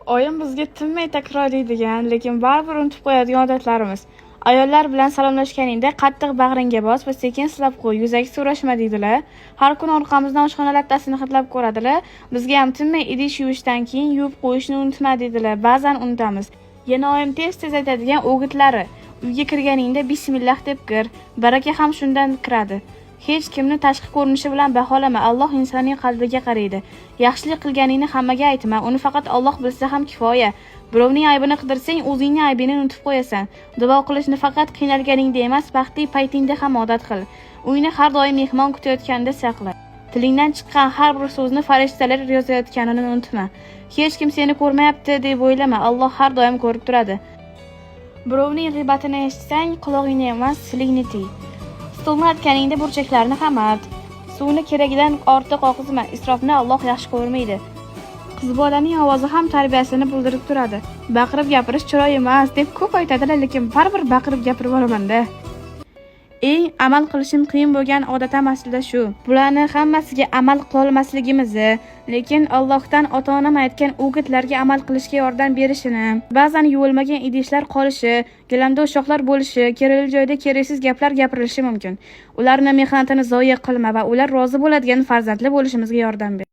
Oyim bizga tinmay takrorlaydigan, lekin baribir unutib qo'yadigan odatlarimiz. Ayollar bilan salomlashganingda qattiq bag'ringga bos va sekin silab qo'y, yuzaki so'rashma, deydilar. Har kuni orqamizdan oshxona lattasini hidlab ko'radilar. Bizga ham tinmay idish yuvishdan keyin yuvib qo'yishni unutma, deydilar. Ba'zan unutamiz. Yana oyim tez-tez aytadigan o'gitlari: Uyga kirganingda bismillah deb kir, baraka ham shundan kiradi. Hech kimni tashqi ko'rinishi bilan baholama, Alloh insonning qalbiga qaraydi. Yaxshilik qilganingni hammaga aytma, uni faqat Alloh bilsa ham kifoya. Birovning aybini qidirsang, o'zingning aybingni unutib qo'yasan. Duo qilishni faqat qiynalganingda emas, baxtli paytingda ham odat qil. Uyni har doim mehmon kutayotganda saqla. Tilingdan chiqqan har bir so'zni farishtalar yozayotganini unutma. Hech kim seni ko'rmayapti deb o'ylama, Alloh har doim ko'rib turadi. Birovning g'iybatini eshitsang, qulog'ingni emas, tilingni tiy. Stolni artganingda burchaklarni ham art. Suvni keragidan ortiq oqizma, isrofni Alloh yaxshi ko'rmaydi. Qiz bolaning ovozi ham tarbiyasini bildirib turadi. Baqirib gapirish chiroy emas, deb ko'p aytadilar, lekin baribir baqirib gapirib yuboraman-da. Eng amal qilishim qiyin bo'lgan odatim aslida shu. Bularni hammasiga amal qilolmasligimizni, lekin Allohdan ota-onam aytgan o'gitlarga amal qilishga yordam berishini, ba'zan yuvilmagan idishlar qolishi, gilamda ushoqlar bo'lishi, kerakli joyda keraksiz gaplar gapirilishi mumkin. Ularni mehnatini zoye qilma va ular rozi bo'ladigan farzandli bo'lishimizga yordam ber.